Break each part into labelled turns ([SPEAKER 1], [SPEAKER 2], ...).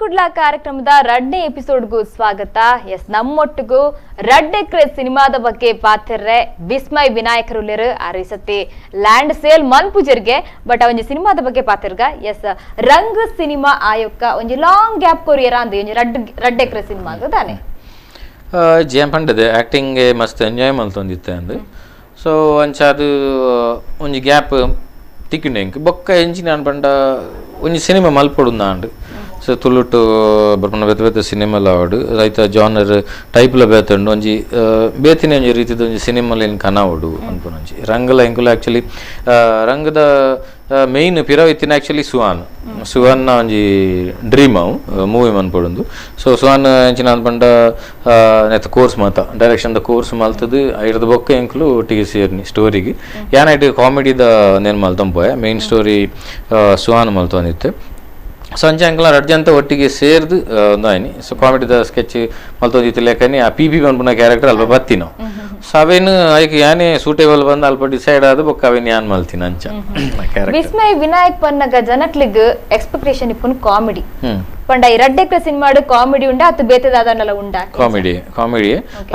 [SPEAKER 1] Kudla ಕಾರ್ಯಕ್ರಮದ ರಡ್ಡನೇ ಎಪಿಸೋಡ್ಗೂ ಸ್ವಾಗತ. ಎಸ್, ನಮ್ಮೊಟ್ಟಿಗೂ ರಡ್ಡೆಕ್ರೆ ಸಿನಿಮಾದ ಬಗ್ಗೆ ಪಾತಿರ್ರೆ ವಿಸ್ಮಯ್ ವಿನಾಯಕರುಲೇರು ಆರು ಸತಿ ಲ್ಯಾಂಡ್ ಸೇಲ್ ಮನ್ಪುಜರ್ಗೆ ಬಟ್ ಒಂಜಿ ಸಿನಿಮಾದ ಬಗ್ಗೆ ಪಾತಿರ್ಗ. ಎಸ್, ರಂಗ್ ಸಿನಿಮಾ ಆಯೋಕ್ಕ ಒಂಜಿ long gap courier ಅಂದ್ ಒಂಜಿ ರಡ್ಡೆಕ್ರೆ ಸಿನಿಮಾ ತಾನೆ
[SPEAKER 2] ಜೇಂ ಪಂಡದೆ ಆಕ್ಟಿಂಗ್ ಮಸ್ತ್ ಎಂಜಾಯ್ ಮಲ್ತೊಂದಿತ್ತೆ ಅಂದ್. ಸೊ ಅಂಚಾದು ಒಂಜಿ ಗ್ಯಾಪ್ ತಿಕ್ಕಿಂಡೆ ಎಂಕ್ ಬೊಕ್ಕ ಎಂಚಿನ ಪಂಡ ಒಂಜಿ ಸಿನಿಮಾ ಮಲ್ಪೊಡುಂದ ಅಂಡ್. ಸೊ ತುಳುಟು ಬರ್ಪುನ ಬೇತೆ ಬೇತೆ ಸಿನಿಮಾಲ ಆವಡ್ ರೈತ ಜಾನರ್ ಟೈಪ್ಲ ಬೇತೆ ಉಂಡು ಒಂಜಿ ಬೇತಿನ ಒಂಜಿ ರೀತಿದ ಒಂಜಿ ಸಿನಿಮಾಲ ಏನ್ ಕನವಡು ಅನ್ಪುನ ಒಂಜಿ ರಂಗಲ ಎಂಕುಲ ಆ್ಯಕ್ಚುಲಿ ರಂಗದ ಮೇಯ್ನ್ ಪಿರವ್ ಇತ್ತಿನ ಆ್ಯಕ್ಚುಲಿ ಸುಹಾನ್ ಸುಹಾನ್ನ ಒಂಜಿ ಡ್ರೀಮ್ ಅವು ಮೂವಿ ಮನ್ಪೊಡುಂದು. ಸೊ ಸುಹಾನ್ ಎಂಚಿನ ಅನ್ಪಂಡ ನೆತ್ತ ಕೋರ್ಸ್ ಮಾತ ಡೈರೆಕ್ಷನ್ ದ ಕೋರ್ಸ್ ಮಲ್ತದು ಐರ್ದ ಬೊಕ್ಕ ಎಂಕುಲು ಒಟ್ಟಿಗೆ ಸೇರ್ನಿ ಸ್ಟೋರಿಗೆ ಯಾನೈಟ್ ಕಾಮಿಡಿದ ನೇನ್ ಮಲ್ತೊಂಪೋಯ ಮೇಯ್ನ್ ಸ್ಟೋರಿ ಸುಹಾನ್ ಮಲ್ತೊಂದಿತ್ತು. ಸಂಜೆ ಅಂಕಲ ರಡ್ಜಂತ ಒಟ್ಟಿಗೆ ಸೇರ್ದು ಒಂದಾಯ್ನಿ. ಸೊ ಕಾಮಿಡಿದ ಸ್ಕೆಚ್ ಮಲ್ತೊಂದಿತ್ತು ಲೆಕ್ಕನಿ ಆ ಪಿ ಪಿ ಪನ್ಪುನ ಕ್ಯಾರೆಕ್ಟರ್ ಅಲ್ಪ ಬತ್ತಿನ. ಸೊ ಅವೇನು ಐಕ್ ಯಾನೇ ಸೂಟೇಬಲ್ ಬಂದು ಅಲ್ಪ ಡಿಸೈಡ್ ಆದ ಬೊಕ್ಕ ಅವೇನು ಯಾನ್ ಮಲ್ತಿನ ಅಂಚ ಕ್ಯಾರೆಕ್ಟರ್.
[SPEAKER 1] ವಿಸ್ಮಯ್ ವಿನಾಯಕ್ ಪನ್ನಗ ಜನಕ್ಲಿಗ್ ಎಕ್ಸ್ಪೆಕ್ಟೇಷನ್ ಇಪ್ಪುನ್ ಕಾಮಿಡಿ ಪಂಡ ಈ ರಡ್ಡೆಕ್ರೆ ಸಿನಿಮಾಡು ಕಾಮಿಡಿ ಉಂಡ ಅತ್ತು ಬೇತೆದಾದನಲ ಉಂಡ
[SPEAKER 2] ಕಾಮಿಡಿ ಕಾಮಿಡಿ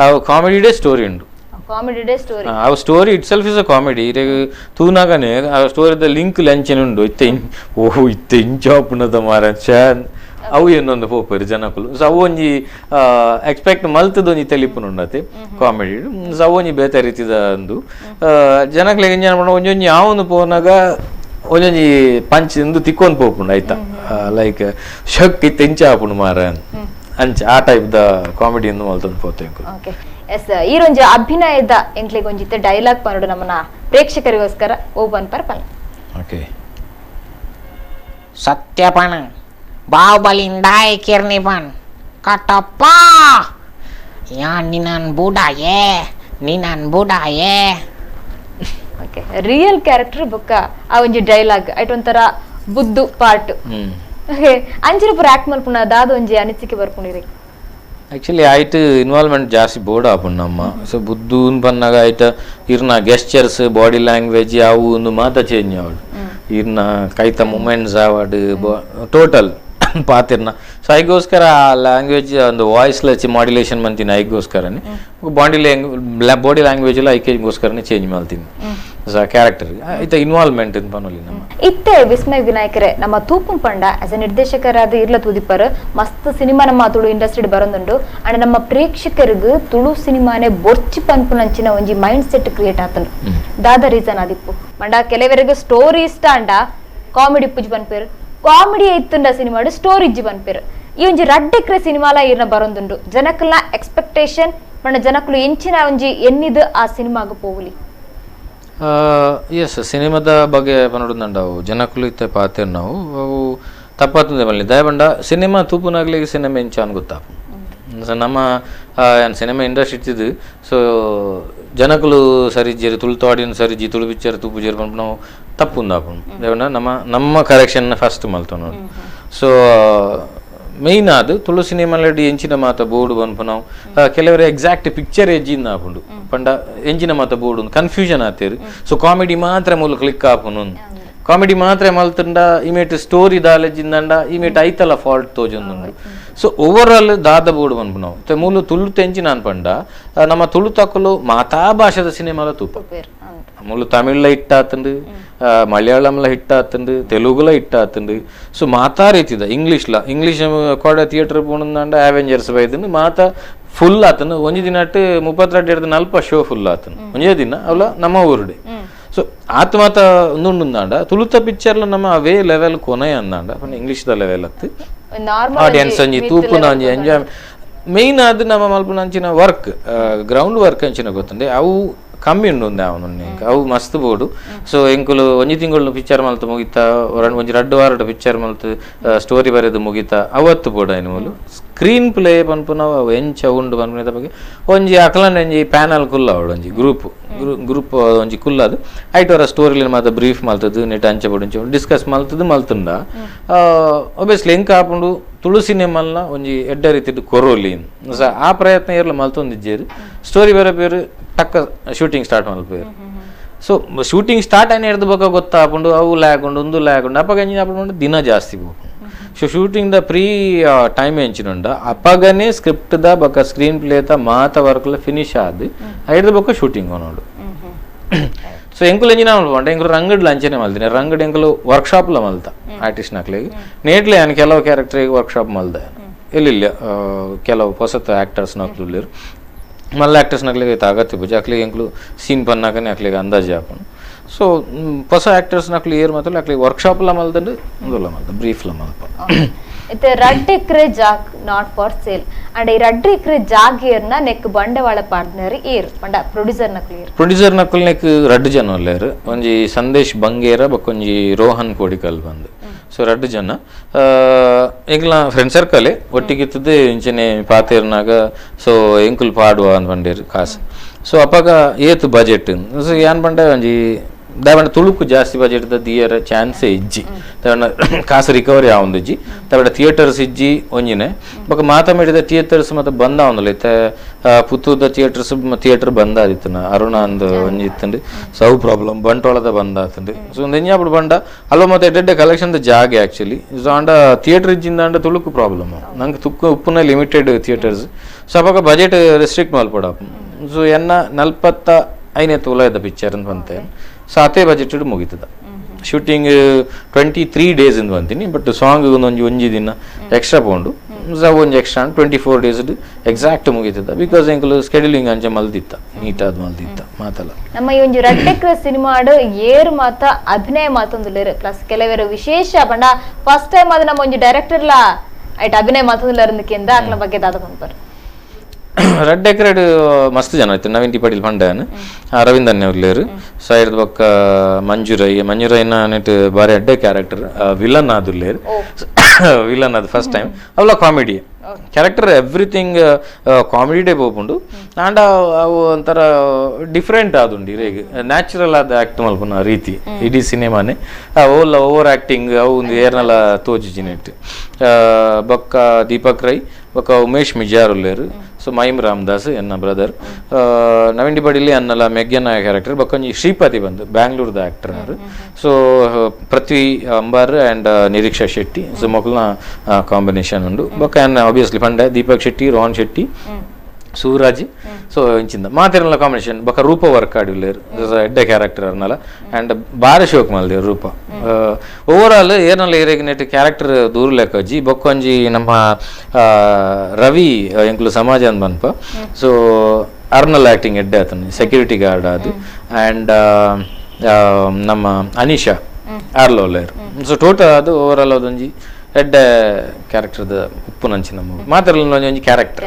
[SPEAKER 2] ಅವು ಕಾಮಿಡಿ ಸ್ಟೋರಿ ಉಂಡು
[SPEAKER 1] comedy day story
[SPEAKER 2] ಆ story itself is a comedy. ಇರೆಗ್ ತೂನಾಗನೆ ಆ ಸ್ಟೋರಿದ ಲಿಂಕ್ ಲಂಚನ್ ಉಂಡು ಇತ್ತೆ ಓಹೋ ಇತ್ತೆ ಇಂಚಾಪುನದ ಮಾರ ಚಾನ್ ಅವು ಏನೊಂದು ಪೋಪರು ಜನಕುಲು. ಸೊ ಅವು ಒಂಜಿ ಎಕ್ಸ್ಪೆಕ್ಟ್ ಮಲ್ತದ ಒಂಜಿ ತೆಲಿಪುನ ಉಂಡತೆ ಕಾಮಿಡಿ. ಸೊ ಅವು ಒಂಜಿ ಬೇತೆ ರೀತಿದ ಒಂದು ಜನಕ್ಲೆಗ್ ಎಂಜ ಪಂಡ ಒಂಜೊಂಜಿ ಯಾವೊಂದು ಪೋನಾಗ ಒಂಜೊಂಜಿ ಪಂಚ್ ಇಂದು ತಿಕ್ಕೊಂದು ಪೋಪುಂಡು ಆಯ್ತಾ ಲೈಕ್ ಶಕ್ ಇತ್ತೆ ಇಂಚ ಆಪುಂಡು ಮಾರ ಅಂಚ ಆ type the comedy ಇಂದು ಮಲ್ತೊಂದು ಪೋತೆ.
[SPEAKER 1] ಓಕೆ, ಎಸ್, ಈರೊಂಜಿ ಅಭಿನಯದ ಎಂಕ್ಲೆಗ್ ಒಂಜಿತ್ತೆ ಡೈಲಾಗ್ ಪನ್ನಡು ನಮ್ಮನ ಪ್ರೇಕ್ಷಕರಿಗೋಸ್ಕರ ಓಪನ್ ಪರ್ ಪನ್.
[SPEAKER 2] ಓಕೆ,
[SPEAKER 3] ಸತ್ಯಪಣ ಬಾಹುಬಲಿ ಕಿರ್ನಿ ಪನ್ ಕಟಪ್ಪ ಯಾ ನಿನನ್ ಬುಡಾಯೇ ನಿನನ್ ಬುಡಾಯೇ.
[SPEAKER 1] Okay, real character ಬೊಕ್ಕ ಆ ಒಂಜಿ ಡೈಲಾಗ್ ಐಟ್ ಒಂಥರ ಬುದ್ದು ಪಾರ್ಟ್. ಓಕೆ, ಅಂಚಿನ ಪೂರ ಆಕ್ಟ್ ಮಲ್ಪುನ ದಾದ ಒಂಜಿ ಅನಿಸಿಕೆ ಬರ್ಪುಂಡಿರಿ?
[SPEAKER 2] ಆ್ಯಕ್ಚುಲಿ ಆಯ್ತು ಇನ್ವಾಲ್ವ್ಮೆಂಟ್ ಜಾಸ್ತಿ ಬೋರ್ಡ್ ಆಪುಂಡು ನಮ್ಮ. ಸೊ ಬುದ್ಧೂನ್ ಪನ್ನಾಗ ಆಯ್ತ ಇರ್ನ gestures body language ಅವು ಒಂದು ಮಾತ ಚೇಂಜ್ ಆವಡು ಇರ್ನ ಕೈತ ಮೂಮೆಂಟ್ಸ್ ಆವಡು ಟೋಟಲ್ ಪಾತಿರ್ನ. ಸೊ ಐಗೋಸ್ಕರ ಆ ಲ್ಯಾಂಗ್ವೇಜ್ ಒಂದು ವಾಯ್ಸ್ಲ ಮಾಡ್ಯುಲೇಷನ್ ಮಂತೀನಿ ಐಗೋಸ್ಕರನೇ ಬಾಡಿ ಬಾಡಿ ಲ್ಯಾಂಗ್ವೇಜ್ ಐಕೆಗೋಸ್ಕರನೇ ಚೇಂಜ್ ಮಾಡ್ತೀನಿ. ಸೊ ಆ ಕ್ಯಾರೆಕ್ಟರ್ ಆಯ್ತ ಇನ್ವಾಲ್ವ್ಮೆಂಟ್ ಅಂತ ಪನ್ನೊಲಿ ನಮ್ಮ.
[SPEAKER 1] ಇತ್ತೆ ವಿಸ್ಮಯ್ ವಿನಾಯಕರೇ ನಮ್ಮ ತೂಪುನ್ ಪಂಡ ಆಸ್ ಎ ನಿರ್ದೇಶಕರಾದ ಇರ್ಲ ತೂದಿಪ್ಪರ್ ಮಸ್ತ್ ಸಿನಿಮಾ ನಮ್ಮ ತುಳು ಇಂಡಸ್ಟ್ರಿ ಬರೋದುಂಡು ಅಂಡ್ ನಮ್ಮ ಪ್ರೇಕ್ಷಕರಿಗೂ ತುಳು ಸಿನಿಮಾನೆ ಬೊರ್ಚಿ ಪನ್ಪುನಂಚಿನ ಒಂಜಿ mind set create ಆತಂಡು. ದಾದ ರೀಸನ್ ಆದಿಪ್ಪು ಪಂಡ ಕೆಲವರಿಗೆ ಸ್ಟೋರಿ ಇಷ್ಟ ಅಂಡ ಕಾಮಿಡಿ ಪುಜ್ ಪನ್ಪೇರು ಕಾಮಿಡಿ ಇತ್ತುಂಡ ಸಿನಿಮಾಡು ಸ್ಟೋರಿ ಇಜ್ಜಿ ಪನ್ಪೇರು. ಈ ಒಂಜಿ ರಡ್ಡೆಕ್ರೆ ಸಿನಿಮಾಲ ಇರ್ನ ಬರೋದುಂಡು ಜನಕಲ್ನ ಎಕ್ಸ್ಪೆಕ್ಟೇಷನ್ ಪಂಡ ಜನಕುಲು ಎಂಚಿನ ಒಂಜಿ ಎನ್ನಿದು ಆ ಸಿನಿಮಾಗ ಪೋವುಲಿ.
[SPEAKER 2] ಎಸ್, ಸಿನಿಮಾದ ಬಗ್ಗೆ ಪನ್ನೊಡುಂದಂಡ ಅವು ಜನಕುಲು ಇತ್ತೆ ಪಾತೇರು ನಾವು ಅವು ತಪ್ಪಾತಂದೆ ಬಲ್ಲಿ ದಯಬಂಡ ಸಿನಿಮಾ ತೂಪುನಾಗ್ಲಿಗೆ ಸಿನಿಮಾ ಎಂಚ ಅನ್ ಗೊತ್ತಾಪ. ಸೊ ನಮ್ಮ ಸಿನಿಮಾ ಇಂಡಸ್ಟ್ರಿ ಇತ್ತಿದ್ದು. ಸೊ ಜನಕುಲು ಸರಿಜ್ಜೇರು ತುಳು ಆಡಿಯನ್ಸ್ ಸರಿಜಿ ತುಳು ಪಿಕ್ಚರ್ ತೂಪುಜೇರು ಪನ್ಪು ನಾವು ತಪ್ಪುಂದಾಪುಂಡು. ದಯಬಂಡ ನಮ್ಮ ನಮ್ಮ ಕರೆಕ್ಷನ್ ಫಸ್ಟ್ ಮಲ್ತೊ ನೋಡಿ. ಸೊ ಮೇಯ್ನ್ ಅದು ತುಳು ಸಿನಿಮಾಲಡಿ ಎಂಚಿನ ಮಾತ ಬೋರ್ಡು ಪನ್ಪು ನಾವು ಕೆಲವರು ಎಕ್ಸಾಕ್ಟ್ ಪಿಕ್ಚರ್ ಎಜ್ಜಿಂದ ಆಪುಂಡು ಪಂಡ ಎಂಚಿನ ಮಾತ ಬೋರ್ಡು ಕನ್ಫ್ಯೂಷನ್ ಆತೇರು. ಸೊ ಕಾಮಿಡಿ ಮಾತ್ರ ಮೂಲ ಕ್ಲಿಕ್ ಆಪುನು ಕಾಮಿಡಿ ಮಾತ್ರ ಮಲ್ತಂಡ ಇಮೇಟ್ ಸ್ಟೋರಿ ದಾಲೆಜ್ಜಿಂದಂಡ ಇಮೇಟ್ ಐತಲ ಫಾಲ್ಟ್ ತೋಜೊಂದುಂಡು. So over all ದಾದ ಬೋರ್ಡು ಪನ್ಪು ನಾವು ಮೂಲು ತುಳು ತೆಂಚಿನ ಅನ್ಪಂಡ ನಮ್ಮ ತುಳು ತಕ್ಕಲು ಮಾತಾ ಭಾಷೆದ ಸಿನಿಮಾಲ ತೂಪ ಮೂಲು ತಮಿಳ್ಲ ಹಿಟ್ಟಾತಂಡು ಮಲಯಾಳಂಲ ಹಿಟ್ಟಾತಂಡು ತೆಲುಗುಲ ಹಿಟ್ಟಾತಂಡು. ಸೊ ಮಾತಾ ರೀತಿದ ಇಂಗ್ಲೀಷ್ಲ ಇಂಗ್ಲೀಷ್ ಕೋಡ ಥಿಯೇಟರ್ ಪೋಣಂದಾಂಡ ಅವೆಂಜರ್ಸ್ ಬೈದಂಡು ಮಾತಾ ಫುಲ್ ಆತನು ಒಂಜಿ ದಿನ 32 ನಲ್ಪ ಶೋ ಫುಲ್ ಆತನು ಒಂಜೇ ದಿನ ಅವಲ ನಮ್ಮ ಊರುಡೆ. ಸೊ ಆತ ಮಾತ ಒಂದುಂಡುಂದಾಂಡ ತುಳುತ ಪಿಕ್ಚರ್ಲ ನಮ್ಮ ಅವೇ ಲೆವೆಲ್ ಕೊನೆ ಅಂದಾಂಡ ಇಂಗ್ಲೀಷ್ದ ಲೆವೆಲ್ ಅತ್ತು ಆಡಿಯನ್ಸ್ ಒಂಜಿ ತೂಪುನ ಒಂಜಿ ಎಂಜಾಯ್ ಮೇಯ್ನ್ ಅದು ನಮ್ಮ ಮಲ್ಪುನ ಅಂಚಿನ work ground work ಅಂಚಿನ ಗೊತ್ತುಂಡೆ ಅವು ಕಮ್ಮಿ ಉಂಡು ಅವನು ಅವು ಮಸ್ತ್ ಬೋರ್ಡು. ಸೊ ಎಂಕುಲು ಒಂಜಿ ತಿಂಗಳು ಪಿಕ್ಚರ್ ಮಲ್ತು ಮುಗಿತಾ ಒಂಜಿ ರಡ್ಡು ವಾರಡು ಪಿಕ್ಚರ್ ಮಲ್ತು ಸ್ಟೋರಿ ಬರೆದು ಮುಗಿತಾ ಅವತ್ತು ಬೋರ್ಡು ಐನು ಮೂಲು ಸ್ಕ್ರೀನ್ ಪ್ಲೇ ಪನ್ಪುನ ಅವು ಎಂಚ ಉಂಡು ಪನ್ಪುನ ಬಗ್ಗೆ ಒಂಜಿ ಅಕಲನ್ ಒಂಜಿ ಪ್ಯಾನಲ್ ಕುಲ್ಲ ಅವಳು ಒಂಜಿ ಗ್ರೂಪ್ ಗ್ರೂಪ್ ಒಂಜಿ ಕುಲ್ಲದು ಐಟ್ ಅವರ ಸ್ಟೋರಿಲಿ ಮಾತ ಬ್ರೀಫ್ ಮಲ್ತದ್ದು ನೆಟ್ ಅಂಚ ಬೋಡು ಡಿಸ್ಕಸ್ ಮಲ್ತದ್ದು ಮಲ್ತುಂಡ. ಒಬ್ವಿಯಸ್ಲಿ ಎಂಕ ಆಪುಂಡು ತುಳು ಸಿನಿಮಲ್ನ ಒಂಜಿ ಎಡ್ಡ ರೀತಿದ್ದು ಕೊರೋಲಿ ಸೊ ಆ ಪ್ರಯತ್ನ ಇರಲು ಮಲ್ತೊಂದಿಜ್ಜೇರು ಸ್ಟೋರಿ ಬೇರೆ ಬೇರೆ ಟಕ್ಕ ಶೂಟಿಂಗ್ ಸ್ಟಾರ್ಟ್ ಮಲ್ಪೇರು. So shooting start ಆಯ್ನ ಹಿಡ್ದು ಬೊಕ್ಕ ಗೊತ್ತಾಪುಂಡು ಅವು ಲ್ಯಾಗ್ ಉಂಡು ಒಂದು ಲ್ಯಾಗ್ ಉಂಡು ಅಪ್ಪಗ ಎಂಜಿನ ಆಪುಂಡು ದಿನ ಜಾಸ್ತಿ ಬೋಪುಂಡು. So shooting the pre time ಎಂಚಿನುಂಡ ಅಪ್ಪಗನೆ script the ಬೊಕ screen play ತ ಮಾತ work finish ಆದ್ ಐದು ಬೊಕ ಶೂಟಿಂಗ್ ನೋಡು. ಸೊ ಎಂಕುಲು ಎಂಜಿನ ಮಲ್ಪಂಡ ಎಂಕುಲು ರಂಗಡ್ ಅಂಚನೆ ಮಲ್ದಿನಿ ರಂಗಡ್ ಎಂಕುಲು ವರ್ಕ್ಶಾಪ್ ಲ ಮಲ್ತ ಆರ್ಟಿಸ್ಟ್ ನಕ್ಲೆಗ್ ನೇಟ್ಲೆ ಯಾನ್ ಕೆಲವು ಕ್ಯಾರೆಕ್ಟರ್ ವರ್ಕ್ಶಾಪ್ ಮಲ್ದ ಎಲ್ಲಿಲ್ಲ ಕೆಲವು ಹೊಸತ ಆಕ್ಟರ್ಸ್ ನಕ್ಲು ಮಲ್ಲ ಆಕ್ಟರ್ಸ್ ನಕ್ಲೆಗ್ ಅಗತ್ಯ ಪೂಜೆ ಅಕ್ಲೆಗ್ ಎಂಕುಲು ಸೀನ್ ಪನ್ನಾಕನೆ ಅಕ್ಲೆಗ್ ಅಂದಾಜು ಆಪುಂಡು. ಸೊ ಹೊಸ ಆಕ್ಟರ್ಸ್ ನಕ್ಲು ಏರ್ ಮಾತ್ರ ಅಕ್ಲೆಗ್ ವರ್ಕ್ಶಾಪ್ ಲ ಮಲ್ದಂಡು ಉಂದುಲ ಮಲ್ತ ಬ್ರೀಫ್ ಲ ಮಲ್ಪ.
[SPEAKER 1] ಇತ್ತೆ ರಡ್ಡ್ ಎಕರೆ ಜಾಗ್ not for sale and ಈ ರಡ್ಡ್ ಎಕರೆ ಜಾಗ್ ಏರ್ನ ನೆಕ್ ಬಂಡವಾಳ ಪಾರ್ಟ್ನರ್ ಏರ್ ಪಂಡ ಪ್ರೊಡ್ಯೂಸರ್ ನಕ್ಲು ಏರ್
[SPEAKER 2] ಪ್ರೊಡ್ಯೂಸರ್ ನಕ್ಲು ನೆಕ್ ರಡ್ಡ್ ಜನ ಉಲ್ಲೆರ್ ಒಂಜಿ ಸಂದೇಶ್ ಬಂಗೇರ ಬೊಕೊಂಜಿ ರೋಹನ್ ಕೋಡಿಕಲ್ ಬಂದು. ಸೊ ರಡ್ಡ್ ಜನ ಎಂಕ್ಲ ಫ್ರೆಂಡ್ ಸರ್ಕಲ್ ಒಟ್ಟಿಗಿತ್ತದು ಇಂಚನೆ ಪಾತೇರ್ನಾಗ ಸೊ ಎಂಕುಲು ಪಾಡುವ ಅಂದ್ ಪಂಡೇರ್ ಕಾಸು. ಸೊ ಅಪಗ ಏತ್ ಬಜೆಟ್ ಸೊ ಏನ್ ಪಂಡ ಒಂಜಿ ದಾಯಪಂಡ ತುಳುಕು ಜಾಸ್ತಿ ಬಜೆಟ್ ದ ದಿಯರ ಚಾನ್ಸೇ ಇಜ್ಜಿ ದಾಯಪಂಡ ಕಾಸು ರಿಕವರಿ ಆವೊಂದಿಜ್ಜಿ ದಾಯಪಂಡ ಥಿಯೇಟರ್ಸ್ ಇಜ್ಜಿ ಒಂಜಿನೆ ಬೊಕ ಮಾತ ಮೇಡಿದ ಥಿಯೇಟರ್ಸ್ ಮಾತ ಬಂದ್ ಆವೊಂದುಲ್ಲ ಇತ್ತೆ ಪುತ್ತೂರ್ದ ಥಿಯೇಟರ್ಸ್ ಥಿಯೇಟರ್ ಬಂದ್ ಆದಿತ್ತುನ ಅರುಣ ಅಂದ್ ಒಂಜಿ ಇತ್ತುಂಡು ಸೌ ಪ್ರಾಬ್ಲಮ್ ಬಂಟ್ವಾಳದ ಬಂದ್ ಆತುಂಡು. ಸೊ ಒಂದು ಎಂಜಾಪುಡು ಬಂಡ ಅಲ್ಪ ಮತ್ತೆ ಎಡ್ಡೆಡ್ಡೆ ಕಲೆಕ್ಷನ್ ದ ಜಾಗೆ ಆಕ್ಚುಲಿ. ಸೊ ಆಂಡ ಥಿಯೇಟರ್ ಇಜ್ಜಿಂದ ಆಂಡ ತುಳುಕು ಪ್ರಾಬ್ಲಮ್ ನಂಗೆ ತುಕ್ಕು ಉಪ್ಪುನ limited theatres. So ಅಪಗ ಬಜೆಟ್ ರೆಸ್ಟ್ರಿಕ್ಟ್ ಮಲ್ಪೊಡಾಪು. ಸೊ ಎನ್ನ 45 ತುಲಾಯ್ದ ಪಿಕ್ಚರ್ ಅಂತ ಬಂತೆ. ಸೊ ಅದೇ ಬಜೆಟ್ ಮುಗೀತದ ಶೂಟಿಂಗ್ 23 ಡೇಸ್ ಇಂದ ಬಂತೀನಿ ಬಟ್ ಸಾಂಗ್ ಒಂಜಿ ಒಂಜಿ ದಿನ ಎಕ್ಸ್ಟ್ರಾ ಪೋಂಡು ಸೊ ಒಂಜಿ extra 24 days exact ಮುಗೀತದ because ಎಂಕುಲು ಸ್ಕೆಡ್ಯೂಲಿಂಗ್ ಅಂಚ ಮಲ್ದಿತ್ತ ನೀಟಾದ್ ಮಲ್ದಿತ್ತ ಮಾತಲ್ಲ.
[SPEAKER 1] ನಮ್ಮ ಈ ಒಂಜಿ ರಡ್ಡೆಕ್ರ ಸಿನಿಮಾಡ್ ಏರ್ ಮಾತ ಅಭಿನಯ ಮಾತೊಂದುಲ್ಲೆರ್ ಪ್ಲಸ್ ಕೆಲವರು ವಿಶೇಷ ಪಂಡ ಫಸ್ಟ್ ಟೈಮ್ ಅದು ನಮ್ಮ ಒಂಜಿ ಡೈರೆಕ್ಟರ್ ಲಾ ಐಟ್ ಅಭಿನಯ ಮಾತೊಂದುಲ್ಲೆರ್ ಅಂದಕ್ಕಿಂದ ಅಕ್ಲ ಬಗ್ಗೆ ದಾದ ಪನ್ಪರ್.
[SPEAKER 2] ರಡ್ಡ್ ಎಕರೆಡ್ ಮಸ್ತ್ ಜನ ಆಯ್ತು ನವೀನ್ ಟಿ ಪಾಟೀಲ್ ಪಂಡನ್ ಅರವಿಂದ್ ಅನ್ಯ ಉಲ್ಲೇರು ಸೈಡ್ ಬೊಕ್ಕ ಮಂಜುರೈ ಮಂಜುರೈನ ನೆಟ್ ಬಾರಿ ಅಡ್ಡೆ ಕ್ಯಾರೆಕ್ಟರ್ ವಿಲನ್ ಆದುಲ್ಲೇರು ವಿಲನ್ ಅದು ಫಸ್ಟ್ ಟೈಮ್ ಅವಲ comedy character everything comedy day ಪೋಪುಂಡು and ಅವು ಒಂಥರ ಡಿಫ್ರೆಂಟ್ ಆದುಂಡು ಇರೇಗ್ ನ್ಯಾಚುರಲ್ ಆದ ಆಕ್ಟ್ ಮಲ್ಪುನ ರೀತಿ ಇಡೀ ಸಿನಿಮಾನೆ ಓಲ್ಲ ಓವರ್ ಆಕ್ಟಿಂಗ್ ಅವು ಒಂದು ಏರ್ನಲ ತೋಜಿಜಿ ನೆಟ್ ಬೊಕ್ಕ ದೀಪಕ್ ರೈ ಬೊಕ್ಕ ಉಮೇಶ್ ಮಿಜಾರ್ ಉಲ್ಲೇರು. ಸೊ ಮೈಮ್ ರಾಮದಾಸ್ ಎನ್ನ ಬ್ರದರ್ ನವೀನ್ ಟಿ ಪಾಟೀಲ್ ಅನ್ನಲ ಮೆಗ್ಯನ ಕ್ಯಾರೆಕ್ಟರ್ ಬೊಕ್ಕ ಶ್ರೀಪತಿ ಬಂದು ಬ್ಯಾಂಗ್ಳೂರ್ದ actor are. So Prithvi Ambar and Niriksha Shetty so ಮೊಕಲ್ನ combination ಉಂಡು ಬೊಕ್ಕ ಅನ್ನ ಆಬ್ವಿಯಸ್ಲಿ ಪಂಡ ದೀಪಕ್ ಶೆಟ್ಟಿ ರೋಹನ್ ಶೆಟ್ಟಿ ಸೂರಾಜ್ ಸೊ ಇಂಚಿಂದ ಮಾತಿರಲ್ಲ ಕಾಂಬಿನೇಷನ್ ಬೊಕ್ಕ ರೂಪ ವರ್ಕ್ ಆಡಿಲ್ಲೇರು ಎಡ್ಡೆ ಕ್ಯಾರೆಕ್ಟರ್ ಅರ್ನಲ ಆ್ಯಂಡ್ ಬಾರಿ ಶೋಕ್ ಮಲ್ದೇರು ರೂಪ ಓವರ್ ಆಲ್ ಏರ್ನಲ್ಲ ಏರೇಗ್ ನೆಟ್ ಕ್ಯಾರೆಕ್ಟರ್ ದೂರ ಲೆಕ್ಕಜ್ಜಿ ಬೊಕ್ಕೊಂಜಿ ನಮ್ಮ ರವಿ ಎಂಕುಲು ಸಮಾಜ ಅಂದ್ ಬನ್ಪ ಸೊ ಅರ್ನಲ್ ಆ್ಯಕ್ಟಿಂಗ್ ಎಡ್ಡೆ ಆತನ ಸೆಕ್ಯೂರಿಟಿ ಗಾರ್ಡ್ ಅದು ಆ್ಯಂಡ್ ನಮ್ಮ ಅನಿಶಾ ಆರ್ಲೋಲೇರು. ಸೊ ಟೋಟಲ್ ಅದು ಓವರ್ ಆಲ್ ಅದೊಂಜಿ ಎಡ್ಡೆ ಕ್ಯಾರೆಕ್ಟರ್ದ ಉಪ್ಪುನಂಚಿನ ಮಾತ್ರಲ್ಲ ಒಂಜಿ ಕ್ಯಾರೆಕ್ಟರ್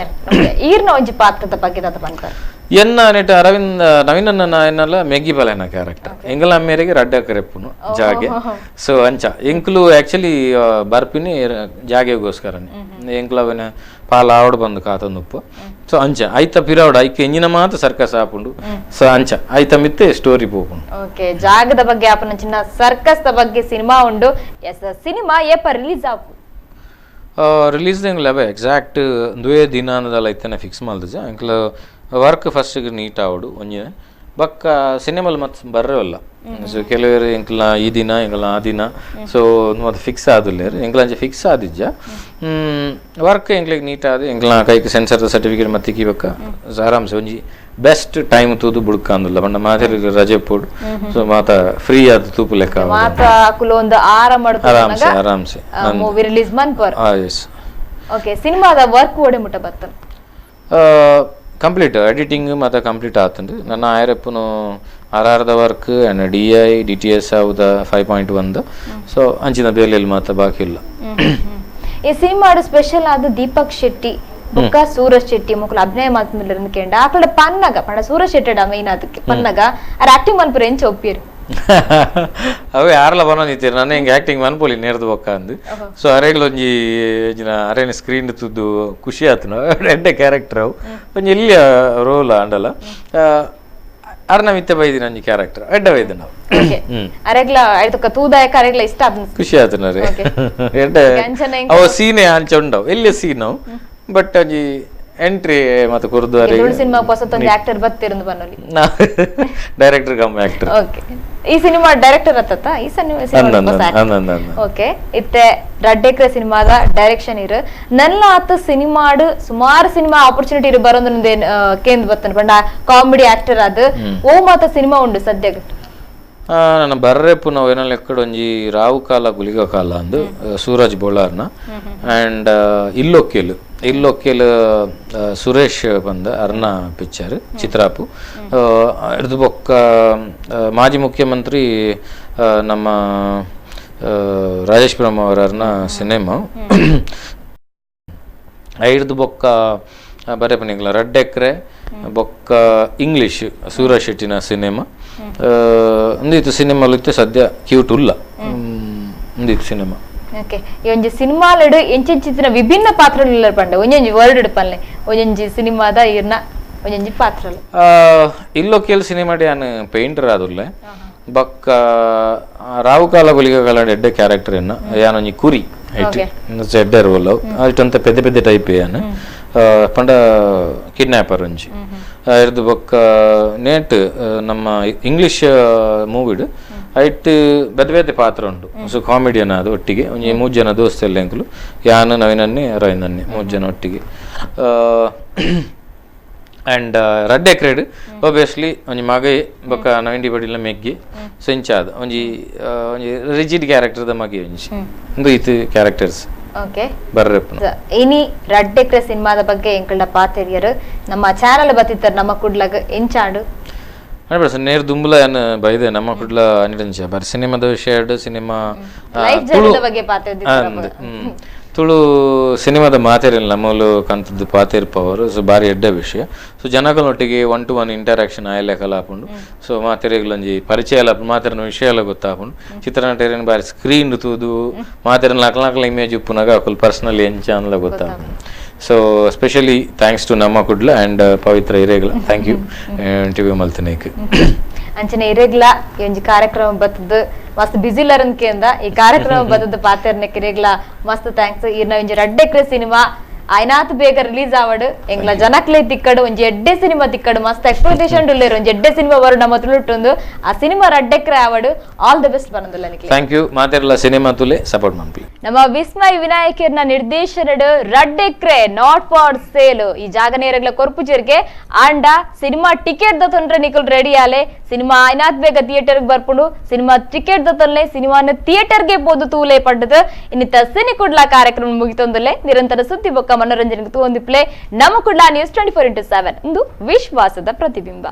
[SPEAKER 1] ಈರ್ನ ಒಂಜಿ ಪಾತ್ರದ ಬಗ್ಗೆ ದಾದ ಪನ್ಪರ್.
[SPEAKER 2] ಎನ್ನ ನೆಟ್ ಅರವಿಂದ್ ನವೀನನ್ನ ಎನ್ನಲ್ಲ ಮೆಗ್ಗಿ ಬಲನ ಕ್ಯಾರೆಕ್ಟರ್ ಎಂಗಲ ಮೇರೆಗೆ ರಡ್ಡ ಕರೆಪ್ಪುನು ಜಾಗೆ. ಸೊ ಅಂಚ ಎಂಕುಲು ಆಕ್ಚುಲಿ ಬರ್ಪಿನಿ ಜಾಗೆಗೋಸ್ಕರನೆ ಎಂಕುಲು ಅವನ ಪಾಲ ಆವಡ್ ಬಂದು ಕಾತಂದುಪ್ಪು. ಸೊ ಅಂಚ ಐತ ಪಿರಾವಡ ಐಕೆ ಎಂಜಿನ ಮಾತ್ರ ಸರ್ಕಸ್ ಆಪುಂಡು. ಸೊ ಅಂಚ ಐತ ಮಿತ್ತೆ ಸ್ಟೋರಿ ಪೋಪುಂಡು.
[SPEAKER 1] ಓಕೆ ಜಾಗದ ಬಗ್ಗೆ ಆಪುನ ಚಿನ್ನ ಸರ್ಕಸ್ the ಬಗ್ಗೆ ಸಿನಿಮಾ ಉಂಡು. ಎಸ್ ಸಿನಿಮಾ ಏಪ ರಿಲೀಸ್ ಆಪು
[SPEAKER 2] ರಿಲೀಸ್ ಎಂಗ್ಲ ಅವೇ ಎಕ್ಸಾಕ್ಟ್ ದುವೇ ದಿನ ಅನ್ನೋದಲ್ಲ ಇತ್ತನೆ ಫಿಕ್ಸ್ ಮಲ್ದಜ ಎಂಕ್ಲ work first neat ಆವಡು ಒಂಜಿನ ಬೊಕ್ಕ ಸಿನಿಮಾಲ್ ಮತ್ತೆ ಬರ್ರವಲ್ಲ. ಸೊ ಕೆಲವರು ಎಂಕ್ಲ ಈ ದಿನ ಎಂಕ್ಲ ಆ ದಿನ ಸೊ ಮತ್ತೆ ಫಿಕ್ಸ್ ಆದುಲ್ಲೇರು ಎಂಕ್ಲ ಅಂಚ ಫಿಕ್ಸ್ ಆದಿಜ್ಜ ವರ್ಕ್ ಎಂಕ್ಲಿಗೆ ನೀಟ್ ಆದ ಎಂಕ್ಲ ಕೈಕ್ ಸೆನ್ಸರ್ ಸರ್ಟಿಫಿಕೇಟ್ ಮತ್ತೆ ತಿಕ್ಕಿ ಆರಾಮ್ಸೆ ಒಂಜಿ ಬೆಸ್ಟ್ ಟೈಮ್ ತೂದು ಬುಡ್ಕ ಅಂದುಲ್ಲ ಪಂಡ ಮಾತೆರ್ ರಜೆ ಪೋಡು ಸೊ ಮಾತ ಫ್ರೀ ಆದ ತೂಪು ಲೆಕ್ಕ
[SPEAKER 1] ಮಾತ ಅಕುಲು ಒಂದು ಆರಾಮ
[SPEAKER 2] ಆರಾಮ್ಸೆ ಆರಾಮ್ಸೆ
[SPEAKER 1] ಮೂವಿ ರಿಲೀಸ್ ಮನ್ಪರ್.
[SPEAKER 2] ಎಸ್
[SPEAKER 1] ಓಕೆ ಸಿನಿಮಾದ ವರ್ಕ್ ಓಡೆ ಮುಟ್ಟ ಬತ್ತನ
[SPEAKER 2] ಕಂಪ್ಲೀಟ್ ಎಡಿಟಿಂಗ್ ಮತ್ತು ಕಂಪ್ಲೀಟ್ ಆತಂಡು ನನ್ನ ಆಯರಪ್ಪನು ಆರ್ ಆರ್ದ work and D I D T S ಆವುದ 5.1 so ಅಂಚಿನ ಬೇಲೆಯಲ್ಲಿ ಮಾತ್ರ ಬಾಕಿ ಇಲ್ಲ.
[SPEAKER 1] ಈ ಸಿನಿಮಾಡು ಸ್ಪೆಷಲ್ ಆದ ದೀಪಕ್ ಶೆಟ್ಟಿ ಬೊಕ್ಕ ಸೂರಜ್ ಶೆಟ್ಟಿ ಮೊಕುಲು ಅಭಿನಯ ಮಲ್ತೊಂದುಲ್ಲೆರ್ ಕೇಂಡ ಆಕಡ ಪನ್ನಗ ಪಂಡ ಸೂರಜ್ ಶೆಟ್ಟಿ ಮೈನ್ ಅದಕ್ಕೆ ಪನ್ನಗ ಆರ್ ಆಕ್ಟಿಂಗ್ ಮನ್ಪುರ ಎಂಚ ಒಪ್ಪಿರು
[SPEAKER 2] ಅವೇ ಯಾರಲ್ಲ ಬನ್ನೊಂದಿತ್ತೀರಿ ನಾನು ಹಿಂಗೆ ಆ್ಯಕ್ಟಿಂಗ್ ಮನ್ಪೊಲಿ ನೇರ್ದು ಬೊಕ್ಕ ಅಂದು. ಸೊ ಅರೆಗ್ಲ ಒಂಜಿ ಅರೇನ ಸ್ಕ್ರೀನ್ ತುದ್ದು ಖುಷಿ ಆತನು ಎಡ್ಡೆ ಕ್ಯಾರೆಕ್ಟರ್ ಅವು ಒಂಜಿ ಎಲ್ಲಿಯ ರೋಲ್ ಆಂಡಲ ಅರ್ನ ಮಿತ್ತೆ ಬೈದಿನ ಒಂಜಿ ಕ್ಯಾರೆಕ್ಟರ್ ಎಡ್ಡೆ ಬೈದ ನಾವು
[SPEAKER 1] ಅರೆಗ್ಲ ಆಯ್ತು ತೂದಾಯಕ ಅರೆಗ್ಲ ಇಷ್ಟ ಆತನ
[SPEAKER 2] ಖುಷಿ ಆತನ ರೇ ಎಡ್ಡೆ ಅವು ಸೀನೆ ಅಂಚ ಉಂಡವು ಎಲ್ಲಿ ಸೀನ್ ಅವು ಬಟ್ ಒಂಜಿ Entry ಮತ್ತೆ ಕುರ್ದುವಾರಿ
[SPEAKER 1] ತುಳು ಸಿನಿಮಾ ಹೊಸತೊಂದು ಆಕ್ಟರ್ ಬತ್ತಿರಂದು ಬನ್ನೊಲಿ.
[SPEAKER 2] Director come actor.
[SPEAKER 1] Okay, ಈ ಸಿನಿಮಾ ಡೈರೆಕ್ಟರ್ ಅತ್ತತ್ತ ಈ ಸಿನಿಮಾ? ಓಕೆ, ಇತ್ತೆ ರಡ್ಡೆಕ್ರೆ ಸಿನಿಮಾದ ಡೈರೆಕ್ಷನ್ ಇರು ನನ್ನ ಆತ ಸಿನಿಮಾಡು ಸುಮಾರು ಸಿನಿಮಾ ಆಪರ್ಚುನಿಟಿ ಇರು ಬರೋದು ಕೇಂದ್ರ ಬತ್ತನ ಪಂಡ ಕಾಮಿಡಿ ಆಕ್ಟರ್ ಅದು ಓ ಮಾತ ಸಿನಿಮಾ ಉಂಡು ಸದ್ಯಕ್ಕೆ.
[SPEAKER 2] ನನ್ನ ಬರ್ರೆಪ್ಪು ನಾವು ಏನಲ್ಲಿ ಎಕ್ಕಡ ಒಂಜಿ ರಾವು ಕಾಲ ಗುಲಿಗ ಕಾಲ ಅಂದು ಸೂರಜ್ ಬೋಳಾರ್ನ ಆ್ಯಂಡ್ ಇಲ್ಲೊಕ್ಕೆಲು ಇಲ್ಲೊಕ್ಕೆಲು ಸುರೇಶ್ ಬಂದ ಅರ್ನ ಪಿಕ್ಚರ್ ಚಿತ್ರಾಪು ಹಿಡ್ದು ಬೊಕ್ಕ ಮಾಜಿ ಮುಖ್ಯಮಂತ್ರಿ ನಮ್ಮ ರಾಜೇಶ್ ಬ್ರಹ್ಮ ಅವರ ಸಿನಿಮಾ ಐಡ್ದು ಬೊಕ್ಕ ಬರೆಪನಿಗ್ಲ ರಡ್ಡೆಕ್ರೆ ಬೊಕ್ಕ ಇಂಗ್ಲೀಷ್ ಸೂರಜ್ ಶೆಟ್ಟಿನ ಸಿನಿಮಾ ಒಂದಿತ್ತು ಸಿನಿಮಾಲು ಸದ್ಯ ಕ್ಯೂಟ್ ಉಲ್ಲ ಒಂದಿತ್ತು ಸಿನಿಮಾ.
[SPEAKER 1] ಓಕೆ, ಈ ಒಂಜಿ ಸಿನಿಮಾಲಡು ಎಂಚೆಂಚಿತ್ತಿನ ವಿಭಿನ್ನ ಪಾತ್ರಗಳು ಪಂಡ ಒಂಜೊಂಜಿ ವರ್ಡ್ ಪಲ್ಲೆ ಒಂಜೊಂಜಿ ಸಿನಿಮಾದ ಇರ್ನ ಒಂಜೊಂಜಿ ಪಾತ್ರಲು.
[SPEAKER 2] ಇಲ್ಲೊಕ್ಕೆಲ್ ಸಿನಿಮಾಡಿ ಯಾನ್ ಪೇಂಟರ್ ಆದುಲ್ಲೆ ಬೊಕ್ಕ ರಾವು ಕಾಲ ಗುಲಿಗ ಕಾಲ ಎಡ್ಡೆ ಕ್ಯಾರೆಕ್ಟರ್ ಎನ್ನ ಯಾನೊಂಜಿ ಕುರಿ ಎಡ್ಡೆ ರೋಲ್ ಅಷ್ಟಂತ ಪೆದ್ದೆ ಪೆದ್ದೆ ಟೈಪ್ ಯಾನ್ ಪಂಡ ಕಿಡ್ನಾಪರ್ ಒಂಜಿ ಇರ್ದು ಬೊಕ್ಕ ನೇಟ್ ನಮ್ಮ ಇಂಗ್ಲೀಷ್ ಮೂವಿಡ್ ಐಟ್ ಬೇತೆ ಬೇತೆ ಪಾತ್ರ ಉಂಟು. ಸೊ ಕಾಮಿಡಿಯನ್ ಅದು ಒಟ್ಟಿಗೆ ಒಂಜಿ ಮೂರು ಜನ ದೋಸ್ತ ಎಲ್ಲ ಎಂಕುಲು ಯಾನು ನವೀನನ್ನೇ ರವೀನನ್ನೇ ಮೂರು ಜನ ಒಟ್ಟಿಗೆ. ಆ್ಯಂಡ್ ರಡ್ಡೆ ಕ್ರೇಡ್ ಒಬ್ವಿಯಸ್ಲಿ ಒಂಜಿ ಮಗೈ ಬೊಕ್ಕ ನವೀನ್ ಡಿ ಬಡಿಲ ಮೆಗ್ಗಿ ಸೊ ಇಂಚಾದ ಒಂಜಿ ಒಂಜಿ ರಿಜಿಡ್ ಕ್ಯಾರೆಕ್ಟರ್ದ ಮಗೆ ಒಂಜಿ ಒಂದು ಇತ್ತು ಕ್ಯಾರೆಕ್ಟರ್ಸ್.
[SPEAKER 1] ಓಕೆ, ಇನಿ ರಡ್ಡೆಕ್ರೆ ಸಿನಿಮಾದ ಬಗ್ಗೆ ಎಂಕಲ್ಡ ಪಾತೆರಿಯರು ನಮ್ಮ ಚಾನಲ್ ಬತ್ತಿತ್ತಾರೆ ನಮ್ಮ ಕುಡ್ಲಗ ಎಂಚಾಡು
[SPEAKER 2] ನೇರ್ ದುಂಬುಲ ಏನ್ ಬೈದೆ ನಮ್ಮ ಕುಡ್ಲ ಅನಿರಂಜ ಬಾರಿ ಸಿನಿಮಾದ ವಿಷಯ ಸಿನಿಮಾ ತುಳು ಸಿನಿಮಾದ ಮಾತೇರಿಲ್ಲ ನಮ್ಮಲು ಕಂತದ್ದು ಪಾತೇರ್ ಪವರ್ ಸೊ ಬಾರಿ ಎಡ್ಡೆ ವಿಷಯ. ಸೊ ಜನಗಳೊಟ್ಟಿಗೆ 1 to 1 interaction ಆಯಲೆಕಲ ಆಪುಂಡು. ಸೊ ಮಾತೆರೆಗ್ಲೊಂಜಿ ಪರಿಚಯ ಎಲ್ಲ ಮಾತೆರನ ವಿಷಯ ಎಲ್ಲ ಗೊತ್ತಾಪುಂಡು. ಚಿತ್ರನಟೇರಿನ ಬಾರಿ ಸ್ಕ್ರೀನ್ ತೂದು ಮಾತೆರನ ಲಕ್ಲ ಇಮೇಜ್ ಉಪ್ಪುನಾಗ ಅಕುಲು ಪರ್ಸನಲಿ ಎಂಚ ಅಂದ್ಲ ಗೊತ್ತಾಪುಂಡು. So specially thanks to ನಮ್ಮ ಕುಡ್ಲ ಆ್ಯಂಡ್ ಪವಿತ್ರ ಇರೇಗ್ಲ thank you interview ಮಲ್ತನೇಕ್.
[SPEAKER 1] ಅಂಚನೆ ಇರೇಗ್ಲ ಈ ಒಂಜಿ ಕಾರ್ಯಕ್ರಮ ಬತ್ತದ್ದು ಮಸ್ತ್ ಬಿಸಿಲರನ್ ಕೇಂದ ಈ ಕಾರ್ಯಕ್ರಮ ಬತ್ತದ್ದು ಪಾತೆರ್ನಕ್ಕೆ ಇರೇಗ್ಲ ಮಸ್ತ್ thanks. ಇರ್ನ ಒಂಜಿ ರಡ್ಡೆಕ್ರೆ ಸಿನಿಮಾ ಐನಾತ್ ಬೇಗ ರಿಲೀಸ್ ಆವಡು ಎಂಗ್ಲ ಜನಕ್ಲೆ ತಿಕ್ಕಡು ಒಂಜಿ ಎಡ್ಡೆ ಸಿನಿಮಾ ತಿಕ್ಕಡು ಮಸ್ತ್ ಎಕ್ಸ್ಪೆಕ್ಟೇಷನ್ ಉಲ್ಲೇರು ಒಂಜಿ ಎಡ್ಡೆ ಸಿನಿಮಾ ಬರು ನಮ್ಮ ತುಳುಟೊಂದು ಆ ಸಿನಿಮಾ ರಡ್ಡೆಕ್ರೆ ಆವಡು all the best ಬರಂದುಲ್ಲ ನಿಕ್ಲೆ.
[SPEAKER 2] Thank you ಮಾತೆರ್ಲ cinema ತುಲೆ support ಮನ್ಪಿ.
[SPEAKER 1] ನಮ್ಮ ವಿಸ್ಮಯ್ ವಿನಾಯಕರ್ನ ನಿರ್ದೇಶನಡು ರಡ್ಡೆಕ್ರೆ not for sale ಈ ಜಾಗನೇರಗ್ಲ ಕೊರ್ಪುಜೆರ್ಗೆ ಆಂಡ ಸಿನಿಮಾ ಟಿಕೆಟ್ ದೊಂಡ್ರೆ ನಿಕುಲ್ ರೆಡಿ ಆಲೆ ಸಿನಿಮಾ ಐನಾತ್ ಬೇಗ ಥಿಯೇಟರ್ ಬರ್ಪುಂಡು ಸಿನಿಮಾ ಟಿಕೆಟ್ ದೊತ್ತೊಲ್ಲೆ ಸಿನಿಮಾನ ಥಿಯೇಟರ್ಗೆ ಪೋದು ತೂಲೆ ಪಡ್ಡದು ಇನ್ನಿತ ಸಿನಿ ಕುಡ್ಲ ಕಾರ್ಯಕ್ರಮ ಮುಗಿತೊಂದುಲ್ಲೆ ನಿರಂತರ ಸುದ್ದಿ ಬೊಕ್ಕ ಮನೋರಂಜನೆಗೆ ತೂವೊಂದಿಪ್ಲೆ ನಮ್ಮ ಕುಡ್ಲ ನ್ಯೂಸ್ 24x7 ಒಂದು ವಿಶ್ವಾಸದ ಪ್ರತಿಬಿಂಬ.